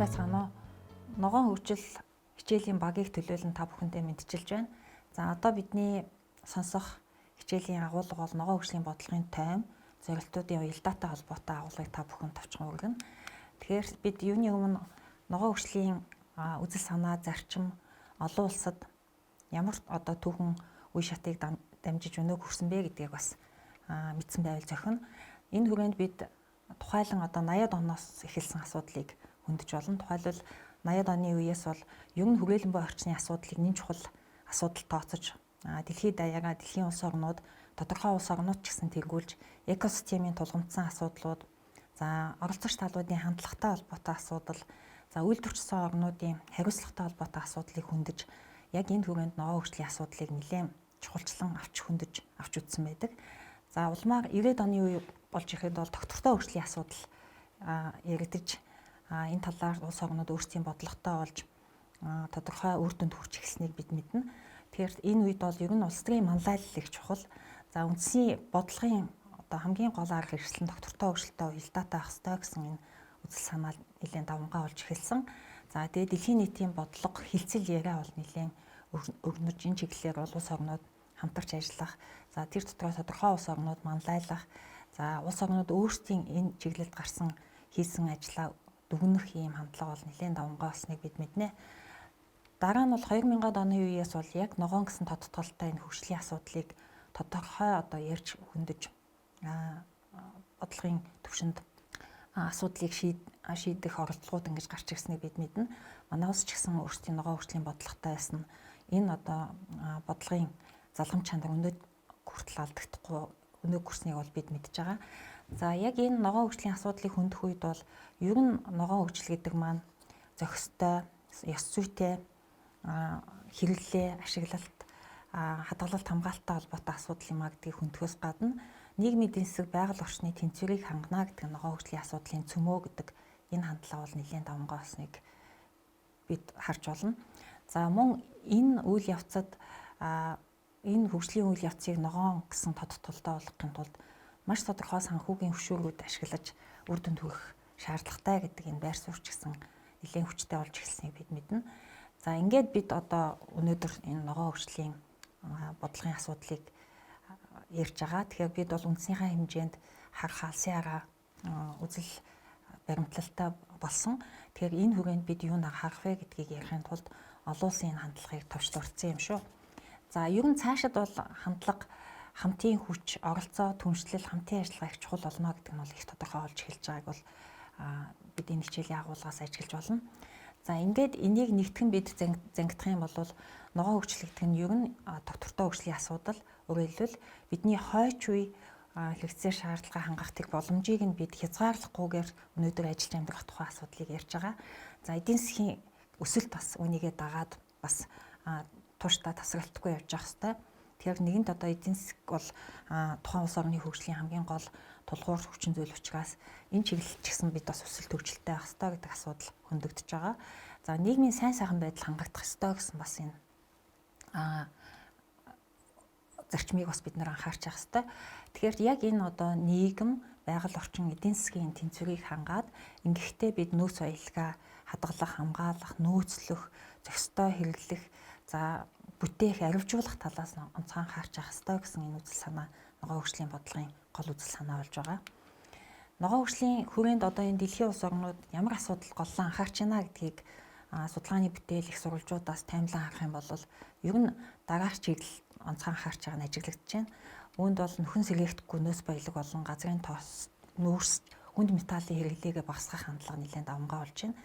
Сайн байцгаана уу? Ногоон хөгжил хичээлийн багийг төлөөлөн та бүхэндээ мэдчилж байна. За одоо бидний сонсох хичээлийн агуулга бол ногоон хөгжлийн бодлогын тойм, зорилтуудын уялдаатай холбоотой агуулгыг та бүхэн товчхон хүргэнэ. Тэгэхээр бид юуны өмнө ногоон хөгжлийн үзэл санаа, зарчим олон улсад ямар одоо түүхэн үе шатыг дамжиж өнөөг хүрсэн бэ гэдгийг бас мэдсэн байвал зохино. Энэ хүрээнд бид тухайлан одоо 80-ад оноос эхэлсэн асуудлыг хөндөж болно. Тухайлбал 80-ад оны үеэс бол ер нь хүрээлэн буй орчны асуудлыг нэн чухал асуудал тооцож дэлхийд даяараа дэлхийн улс орнууд, тодорхой улс орнууд ч гэсэн тэргүүлж экосистемийн тулгамдсан асуудлууд, за оролцогч талуудын хандлагатай холбоотой асуудал, за үйлдвэрчсэн орнуудын хариуцлагатай холбоотой асуудлыг хөндөж яг энэ хүрээнд ногоон хөгжлийн асуудлыг нэлээд чухалчлан авч хөндөж авч үзсэн байдаг. За улмаар 90-ад оны үе болж ирэхэд бол тогтвортой хөгжлийн асуудал яригдаж энэ талаар улс орнууд өөрсдийн бодлоготой болж тодорхой үр дүнд хүрч эхэлснийг бид мэднэ. Тэгэхээр энэ үед бол ер нь улс төрийн манлайлал их чухал. За үндсийн бодлогын одоо хамгийн гол арга хэрэгсэл нь тогтвортой хөгжилтэй уялдаатай байх ёстой гэсэн энэ үзэл санаа нэлээд давамгай болж эхэлсэн. За тэгээд дэлхийн нийтийн бодлого, хилцэл яриа бол нэлээд өрнөж энэ чиглэлээр бол улс орнууд хамтарч ажиллах, за тэр дотроо тодорхой улс орнууд манлайлах, за улс орнууд өөрсдийн энэ чиглэлд гарсан хийсэн ажлаа дүгнэх ийм хандлага бол нэлээд давамгай болсныг бид мэднэ. Дараа нь бол 2000-ад оны үеэс бол яг ногоон гэсэн тодтолтой энэ хөгжлийн асуудлыг тодорхой одоо ярьж хөндөж бодлогын төвшөнд асуудлыг шийдэх оролдлогууд ингэж гарч ирснийг бид мэднэ. Манай улс ч гэсэн өөрсдийн ногоон хөгжлийн бодлоготой байсан. Энэ одоо бодлогын залгам чанар өнөө хүртэл алдагдахгүй өнөө хүрснийг бол бид мэдж байгаа. За яг энэ ногоон хөгжлийн асуудлыг хөндөх үед бол ер нь ногоон хөгжил гэдэг маань зохистой, ёс зүйтэй хэрэглээ, ашиглалт, хадгалалт, хамгаалттай холбоотой асуудал юм а гэдгийг хөндөхөөс гадна нийгмийн эдийн засаг, байгаль орчны тэнцвэрийг хангана гэдэг ногоон хөгжлийн асуудлын цөмөө гэдэг энэ хандлага бол нэлээд давамгай болсныг бид харж байна. За мөн энэ үйл явцад энэ хөгжлийн үйл явцыг ногоон гэсэн тодтолтой болгохын тулд маш тодорхой санхүүгийн хөшүүргүүд ашиглаж үр дүнд хүрэх шаардлагатай гэдэг энэ байр суурь ч гэсэн нэлээд хүчтэй болж эхэлснийг бид мэднэ. За ингээд бид одоо өнөөдөр энэ ногоон хөгжлийн бодлогын асуудлыг ярьж байгаа. Тэгэхээр бид бол үндсийнхаа хэмжээнд харах алсын хараа үзэл баримтлалтай болсон. Тэгэхээр энэ хүрээнд бид юунд анхаарах вэ гэдгийг ярихын тулд олон улсын энэ хандлагыг товч дурдсан юм шүү. За ер нь цаашид бол хандлага хамтын хүч, оролцоо, түншлэл, хамтын ажиллагаа их чухал болно гэдэг нь бол их тодорхой болж эхэлж байгааг бол бид энэ хичээлийн агуулгаас ажиглаж болно. За ингээд энийг нэгтгэн бид зангидах юм бол ногоон хөгжил гэдэг нь ер нь тогтвортой хөгжлийн асуудал. Өөрөөр хэлбэл бидний хойч үе хэрэгцээ шаардлага хангах тэр боломжийг нь бид хязгаарлахгүйгээр өнөөдөр ажиллаж амьдрах тухай асуудлыг ярьж байгаа. За эдийн засгийн өсөлт бас үүнийгээ дагаад бас тууштай тасралтгүй явж явах хэвээр. Тэгэхээр нэгэнт одоо эдийн засаг бол тухайн улс орны хөгжлийн хамгийн гол тулгуур хүчин зүйл учраас энэ чиглэлд ч гэсэн бид бас өсөлт хөгжилтэй байх ёстой гэдэг асуудал хөндөгдөж байгаа. За нийгмийн сайн сайхан байдал хангагдах ёстой гэсэн бас энэ зарчмыг бас бид нар анхаарч явах ёстой. Тэгэхээр яг энэ одоо нийгэм, байгаль орчин, эдийн засгийн тэнцвэрийг хангаад ингэхдээ бид нөөц баялгаа хадгалах, хамгаалах, нөөцлөх, зохистой хэрэглэх, за бүтээх, аривжуулах талаас нь онцгой анхаарч явах ёстой гэсэн энэ үзэл санаа ногоон хөгжлийн бодлогын гол үзэл санаа болж байгаа. Ногоон хөгжлийн хүрээнд одоо энэ дэлхийн улс орнууд ямар асуудал голлон анхаарч байна гэдгийг судалгааны бүтээл их сурвалжуудаас таймлан харах юм бол ер нь дараах чиглэл онцгой анхаарч байгаа нь ажиглагдаж байна. Үүнд бол нөхөн сэргээхдэггүй нөөц баялаг болон газрын тоос, нүүрс, хүнд металлын хэрэглээгээ багасгах хандлага нэлээд давамгай болж байна.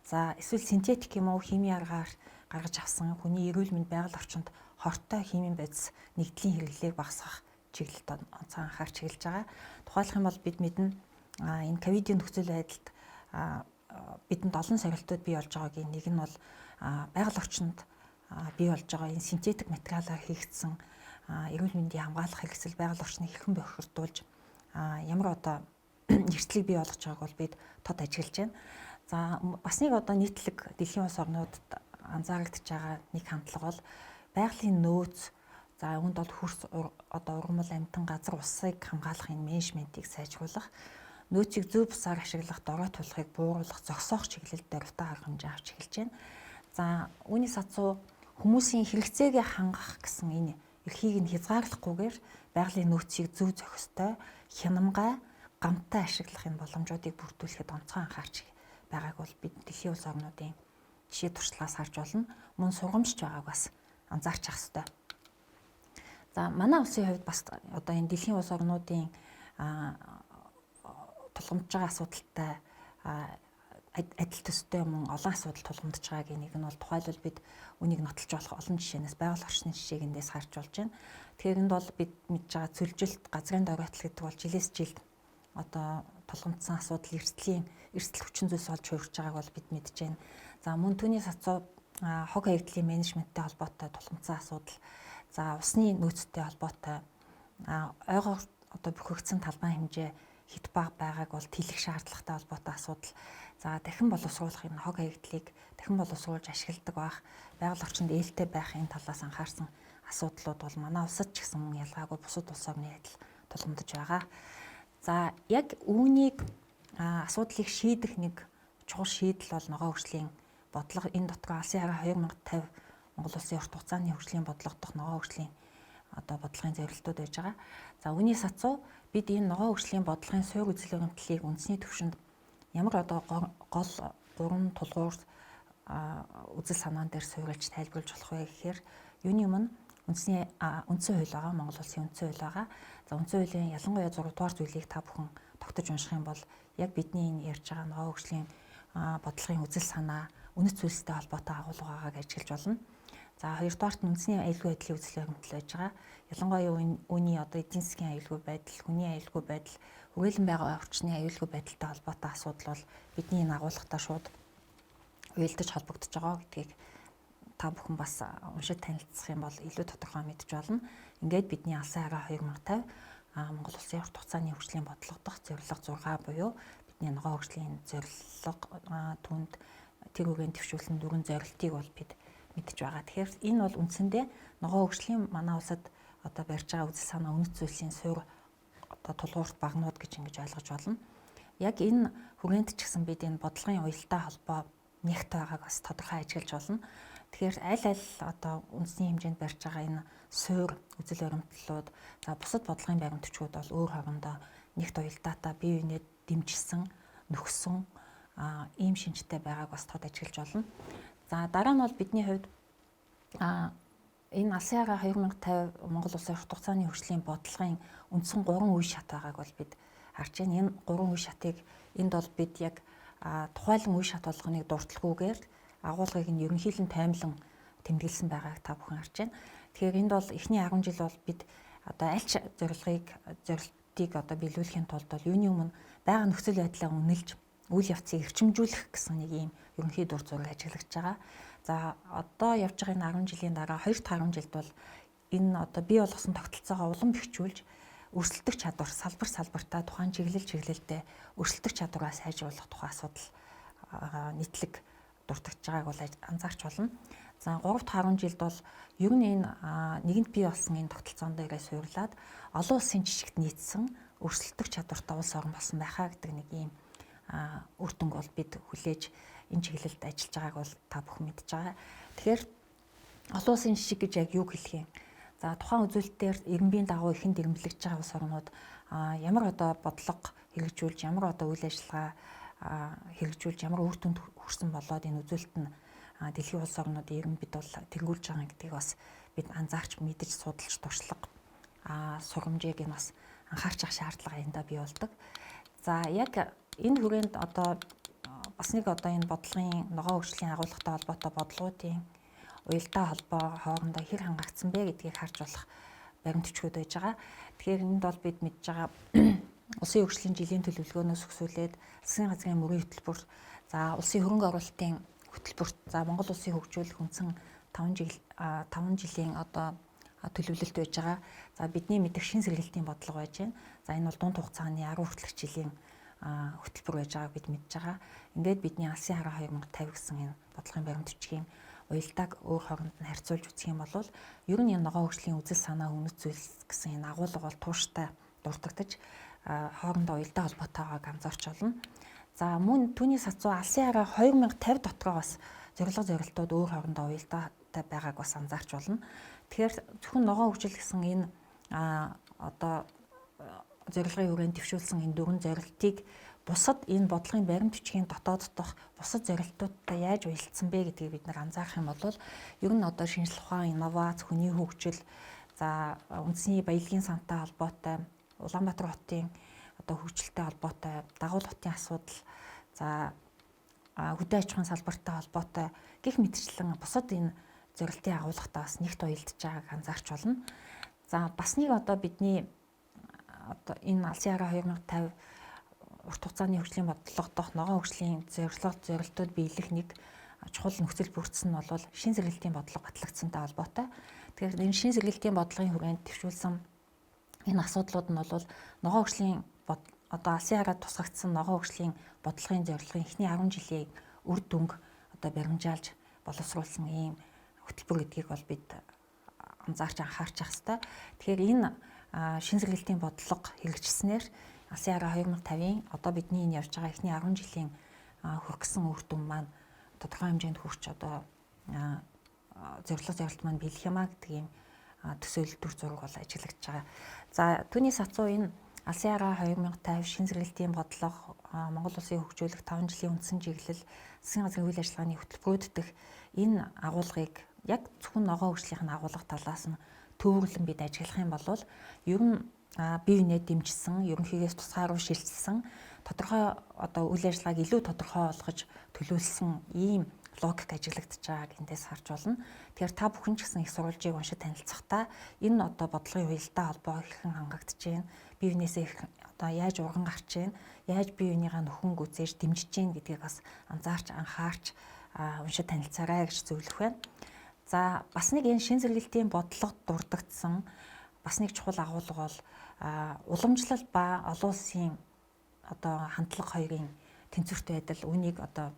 За эсвэл синтетик юм уу хими аргаар гаргаж авсан хүний эрүүл мэнд, байгаль орчинд хортой химийн бодис нэгдлийн хэрэглээг багасгах чиглэлд онцгой анхаарч эхэлж байгаа. Тухайлах юм бол бид мэднэ энэ ковидын нөхцөл байдалд бидэнд олон сорилтууд бий болж байгаагийн нэг нь бол байгаль орчинд бий болж байгаа энэ синтетик материалаар хийгдсэн эрүүл мэндийн хамгаалах хэрэгсэл байгаль орчныг хэрхэн бохирдуулж ямар одоо эрсдлийг бий болгож байгааг бол бид тод ажиглаж байна. За бас нэг одоо нийтлэг дэлхийн улс орнуудад анзаарагдж байгаа нэг хандлага бол байгалийн нөөц, за үүнд бол хөрс одоо ургамал, амьтан, газар, усыг хамгаалах энэ менежментийг сайжруулах. нөөцийг зөв бусаар ашиглах, дорой тулахыг бууруулах, зогсоох чиглэлд дөрвтэй арга хэмжээ авч эхэлж байна. За, үүний сацуу хүмүүсийн хэрэгцээгээ хангах гэсэн энэ эрхийг нь хязгаарлахгүйгээр байгалийн нөөцийг зөв зохистой, хянамгай, гамтай ашиглах энэ боломжуудыг бүрдүүлэхэд онцгой анхаарч байгааг бол бид дэлхийн улс орнуудын жишээ туршлагаас харж болно. Мөн сургамжч байгааг бас анзаарч ах ёстой. За, манай улсын хувьд бас одоо энэ дэлхийн улс орнуудын тулгамдж байгаа асуудалтай адил төстэй мөн олон асуудал тулгамдж байгаагийн нэг нь бол тухайлбал бид үнийг нотолж болох олон жишээнээс байгаль орчны жишээг эндээс харж болж байна. Тэгэхээр энд бол бид мэдж байгаа цөлжилт, газрын доройтол гэдэг бол жилээс жилд одоо тулгамдсан асуудал, эрсдэл хүчин зүйлс олж хувирч байгааг бол бид мэдж байна. За, мөн түүний сацуу хог хаягдлын менежменттэй холбоотой тулгамдсан асуудал, за усны нөөцтэй холбоотой ойгоор одоо бөхөгдсөн талбайн хэмжээ хэт бага байгааг бол тэлэх шаардлагатай холбоотой асуудал. За, дахин боловсруулах энэ хог хаягдлыг дахин боловсруулж ашигладаг байх, байгаль орчинд ээлтэй байх энэ талаас анхаарсан асуудлууд бол манай улсад ч гэсэн мөн ялгаагүй бусад улс орны адил тулгамдж байгаа. За, яг үүнийг асуудлыг шийдэх нэг чухал шийдэл бол ногоон хөгжлийн бодлого. Энэ дотор алсын хараа 2050 Монгол улсын урт хугацааны хөгжлийн бодлого дахь ногоон хөгжлийн одоо бодлогын зорилтууд байж байгаа. За, үүний сацуу бид энэ ногоон хөгжлийн бодлогын суурь үзэл баримтлалыг үндэсний түвшинд ямар одоо гол гурван тулгуур үзэл санаан дээр суурилж тайлбарлаж болох вэ гэхээр юуны өмнө үндсний үндсэн хууль байгаа, Монгол улсын үндсэн хууль байгаа. За, үндсэн хуулийн ялангуяа 6 дугаар зүйлийг та бүхэн тогтож унших юм бол яг бидний энэ ярьж байгаа ногоон хөгжлийн бодлогын үзэл санаа, үнэт зүйлстэй холбоотой агуулга байгааг ажиглаж болно. За, хоёрдугаарт нь үндэсний аюулгүй байдлын үзэл баримтлал байж байгаа. Ялангуяа үүний одоо эдийн засгийн аюулгүй байдал, хүний аюулгүй байдал, хүрээлэн байгаа орчны аюулгүй байдалтай холбоотой асуудал бол бидний энэ агуулгатай шууд уялдаж холбогдож байгаа гэдгийг та бүхэн бас уншиж танилцах юм бол илүү тодорхой мэдж болно. Ингээд бидний алсын хараа 2050 Монгол улсын урт хугацааны хөгжлийн бодлого дахь зорилго 6 буюу бидний ногоон хөгжлийн зорилго, түүнд тэр үгийн дэвшүүлсэн дөрвөн зорилтыг бол бид мэдж байгаа. Тэгэхээр энэ бол үндсэндээ ногоон хөгжлийн манай улсад одоо барьж байгаа үзэл санаа, үнэт зүйлсийн суурь одоо тулгуурт багнууд гэж ингэж ойлгож болно. Яг энэ хүрээнд ч гэсэн бид энэ бодлогын уялдаа холбоо нэгт байгааг бас тодорхой ажиглаж болно. Тэгэхээр аль аль одоо үндэсний хэмжээнд барьж байгаа энэ суурь үзэл баримтлалууд, за бусад бодлогын баримт бичгүүд бол өөр хоорондоо нэгт уялдаатай бие биенээ дэмжсэн, нөхсөн ийм шинжтэй байгааг бас тод ажиглаж болно. За, дараа нь бол бидний хувьд энэ алсын хараа 2050 Монгол улсын урт хугацааны хөгжлийн бодлогын үндсэн 3 үе шат байгааг бол бид харж байна. Энэ 3 үе шатыг энд бол бид яг тухайлан үе шат болгоныг дурталгүйгээр агуулгыг нь ерөнхийлөн таймлан тэмдэглэсэн байгааг та бүхэн харж байна. Тэгэхээр энд бол эхний 10 жил бол бид одоо аль ч зорилгыг, зорилтыг одоо биелүүлэхийн тулд бол юуны өмнө байгаа нөхцөл байдлаа үнэлж үйл явцыг эрчимжүүлэх гэсэн нэг ийм ерөнхий дур зураг ажиглагдж байгаа. За, одоо явж байгаа энэ 10 жилийн дараа 2 дахь 10 жилд бол энэ одоо бий болгосон тогтолцоогоо улам бэхжүүлж өрсөлдөх чадвар, салбар салбартаа тухайн чиглэл чиглэлдээ өрсөлдөх чадвараа сайжруулах тухай асуудал нийтлэг дуртагч байгааг бол анзаарч болно. За, 3 дахь 10 жилд бол ер нь энэ нэгэнт бий болсон энэ тогтолцоон дээрээ суурлаад олон улсын жишгт нийцсэн өрсөлдөх чадвартай улс орн болсон байхаа гэдэг нэг ийм үр дүнг бол бид хүлээж энэ чиглэлд ажиллаж байгааг бол та бүхэн мэдж байгаа. Тэгэхээр олон улсын жишг гэж яг юу хэлэх юм? За, тухайн үзүүлэлтээр иргэнбийн дагуу ихэнд ирэмблэгдэж байгаа улс орнууд ямар одоо бодлого хэрэгжүүлж, ямар одоо үйл ажиллагаа хэрэгжүүлж, ямар үр дүнд хүрсэн болоод энэ үзүүлэлт нь дэлхийн улс орнуудын иргэн бид бол тэргүүлж байгаа гэдгийг бас бид анзаарч мэдэж судалж туршлага сургамжийг нь бас анхаарч авах шаардлага эндээ бий болдог. За, яг энэ хүрээнд одоо бас нэг одоо энэ бодлогын ногоон хөгжлийн агуулгатай холбоотой бодлогуудын уялдаа холбоо хоорондоо хэр хангагдсан бэ гэдгийг харж болох баримт бичгүүд байж байгаа. Тэгэхээр энд бол бид мэдж байгаа улсын хөгжлийн жилийн төлөвлөгөөнөөс өксүүлээд засгийн газрын мөрийн хөтөлбөр, за улсын хөрөнгө оруулалтын хөтөлбөрт, за Монгол улсын хөгжүүлэх үндсэн 5 жилийн одоо төлөвлөлт байж байгаа. За, бидний мэдэх шин сэргэлтийн бодлого байж байна. За, энэ бол дунд хугацааны 10 хүртэлх жилийн хөтөлбөр байж байгааг бид мэдж байгаа. Ингээд бидний алсын хараа 2050 гэсэн энэ бодлогын баримт бичгийн уялдааг өөр хооронд нь харьцуулж үзэх юм бол ер нь энэ ногоон хөгжлийн үзэл санаа, үнэт зүйлс гэсэн энэ агуулга бол тууштай дуртагдаж хоорондоо уялдаа холбоотойгоог анзаарч болно. За мөн түүний сацуу алсын хараа 2050 дотроо бас зорилго зорилтууд өөр хоорондоо уялдаатай байгааг бас анзаарч болно. Тэгэхээр зөвхөн ногоон хөгжил гэсэн энэ одоо зорилгын хүрээнд дэвшүүлсэн энэ дөрвөн зорилтыг бусад энэ бодлогын баримт бичгийн дотоод дох бусад зорилтуудтай яаж уялдсан бэ гэдгийг бид нар анзаарах юм бол ер нь одоо шинжлэх ухаан, инновац, хүний хөгжил, за үндэсний баялагын сантай холбоотой, Улаанбаатар хотын одоо хөгжилтэй холбоотой, дагуул хотын асуудал, за хөдөө аж ахуйн салбартай холбоотой гэх мэтчлэн бусад энэ зорилтын агуулгатай бас нэгт уялдж байгааг анзаарч болно. За бас нэг одоо бидний одоо энэ алсын хараа 2050 урт хугацааны хөгжлийн бодлого дох ногоон хөгжлийн зорилго зорилтууд биелэх нэг чухал нөхцөл бүрдсэн нь бол шин сэргэлтийн бодлого батлагдсантай холбоотой. Тэгэхээр энэ шин сэргэлтийн бодлогын хүрээнд дэвшүүлсэн энэ асуудлууд нь бол ногоон хөгжлийн одоо алсын хараад тусгагдсан ногоон хөгжлийн бодлогын зорилгын эхний 10 жилийн үр дүнг одоо баримжаалж боловсруулсан ийм хөтөлбөр гэдгийг бол бид анзаарч анхаарч явах хэрэгтэй. Тэгэхээр энэ шин сэргэлтийн бодлого хэрэгжснээр алсын хараа 2050-ын одоо бидний энэ явж байгаа эхний 10 жилийн хүрэх гэсэн үр дүн маань тодорхой хэмжээнд хүрч одоо зорилго зорилт маань биелэх юмаа гэдэг ийм төсөөлөл төр зураг бол ажиглагдж байгаа. За түүний сацуу энэ алсын хараа 2050 шин сэргэлтийн бодлого, Монгол улсын хөгжүүлэх 5 жилийн үндсэн чиглэл, засгийн газрын үйл ажиллагааны хөтөлбөрүүд дэх энэ агуулгыг яг зөвхөн ногоон хөгжлийнх нь агуулга талаас нь төвөрлөн бид ажиглах юм бол ер нь бие биенээ дэмжсэн, ерөнхийгөөс тусгаар руу шилжсэн, тодорхой одоо үйл ажиллагааг илүү тодорхой болгож төлөвлөсөн ийм логик ажиглагдаж байгааг эндээс харж болно. Тэгэхээр та бүхэн ч гэсэн их сурвалжийг уншиж танилцахдаа энэ одоо бодлогын уялдаа холбоо хэрхэн хангагдаж байна, бие биенээсээ одоо яаж урган гарч байна, яаж бие биенийгаа нөхөн гүзээж дэмжиж байна гэдгийг бас анзаарч анхаарч уншиж танилцаарай гэж зөвлөх байна. За бас нэг энэ шин сэргэлтийн бодлого дурддагдсан бас нэг чухал агуулга бол уламжлал ба олон улсын одоо хандлага хоёрын тэнцвэрт байдал, үүнийг одоо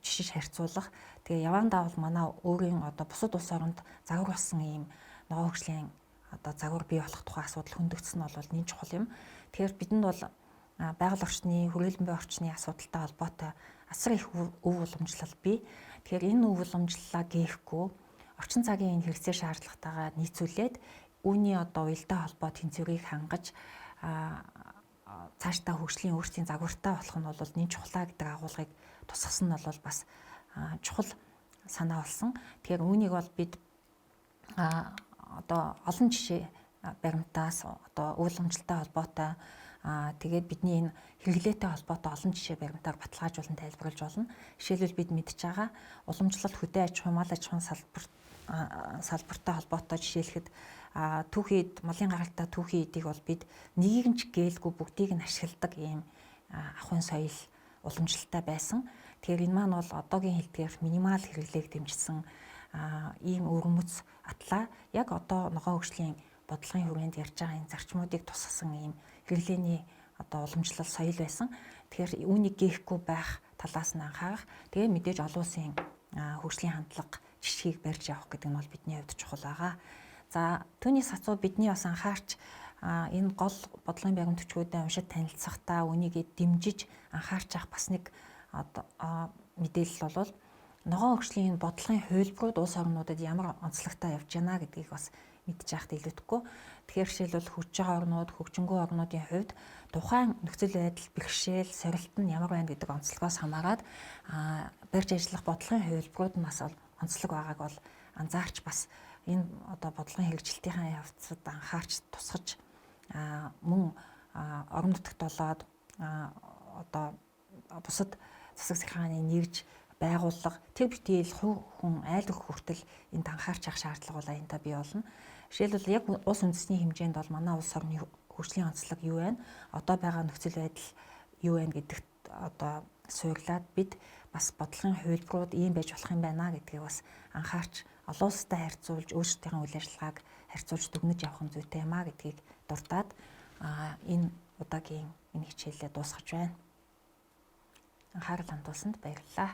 жишиж харьцуулах. Тэгээ явандаа бол манай өөрийн одоо бусад улс оронд загвар болсон ийм ногоон хөгжлийн одоо загвар бий болох тухай асуудал хөндөгдсөн нь бол нэн чухал юм. Тэгэхээр бидэнд бол байгаль орчны, хүрээлэн буй орчны асуудалтай холбоотой асар их өв уламжлал бий. Тэгэхээр энэ өв уламжлалаа гээхгүй орчин цагийн энэ хэрэгцээ шаардлагатайгаа нийцүүлээд үүний одоо уялдаа холбоо тэнцвэрийг хангаж цаашдаа хөгжлийн өөрсдийн загвартай болох нь бол нэн чухлаа гэдэг агуулгыг тусгасан нь бол бас чухал санаа болсон. Тэгэхээр үүнийг бол бид одоо олон жишээ баримтаас одоо уламжлалтай холбоотой тэгээд бидний энэ хэрэглээтэй холбоотой олон жишээ баримтаар баталгаажуулан тайлбарлаж болно. Жишээлбэл бид мэдж байгаа уламжлалт хөдөө аж ахуй, мал аж ахуйн салбартай холбоотой жишээлхэд түүхий эд, малын гаралтай түүхий эдийг бол бид нэгийг нь ч гэлгүй бүгдийг нь ашигладаг ийм ахуйн соёл уламжлалтай байсан. Тэгэхээр энэ маань бол одоогийн хэлдгээр минимал хэрэглээг дэмжсэн ийм өвөрмөц атлаа яг одоо ногоон хөгжлийн бодлогын хүрээнд ярьж байгаа энэ зарчмуудыг тусгасан ийм хэрэглээний одоо уламжлал соёл байсан. Тэгэхээр үүнийг гээхгүй байх талаас нь анхаарах. Тэгээ мэдээж олон улсын хөгжлийн хандлага жишгийг барьж явах гэдэг нь бол бидний хувьд чухал байгаа. За түүний сацуу бидний бас анхаарч энэ гол бодлогын баримт бичгүүдэд уншиж танилцахдаа үүнийг дэмжиж анхаарч авах бас нэг одоо мэдээлэл бол ногоон хөгжлийн энэ бодлогын хувилбарууд улс орнуудад ямар онцлогтой явж байна гэдгийг бас мэдж байхад илүүтэхгүй. Тэгэхээр жишээлбэл хөгжиж байгаа орнууд, хөгжингүй орнуудын хувьд тухайн нөхцөл байдал, бэрхшээл, сорилт нь ямар байна гэдэг онцлогоос хамаарат барьж ажиллах бодлогын хувилбарууд нь бас онцлог байгааг бол анзаарч бас энэ одоо бодлогын хэрэгжилтийн явцад анхаарч тусгаж мөн орон нутагт болоод одоо бусад засаг захиргааны нэгж байгууллага тэр битгийл хувь хүн айл өгөх хүртэл энд анхаарч явах шаардлага бол аянта бий болно. Жишээлбэл яг улс үндэсний хэмжээнд бол манай улс орны хөгжлийн онцлог юу вэ? Одоо байгаа нөхцөл байдал юу вэ гэдэгт одоо суурлаад бид бас бодлогын хувилбарууд ийм байж болох юм байна гэдгийг бас анхаарч олон улстай харьцуулж өөрсдийнхөө үйл ажиллагааг харьцуулж дүгнэж явах нь зүйтэй юм а гэдгийг дуртад энэ удаагийн энэ хичээлээ дуусгаж байна. Анхаарал хандуулсанд баярлалаа.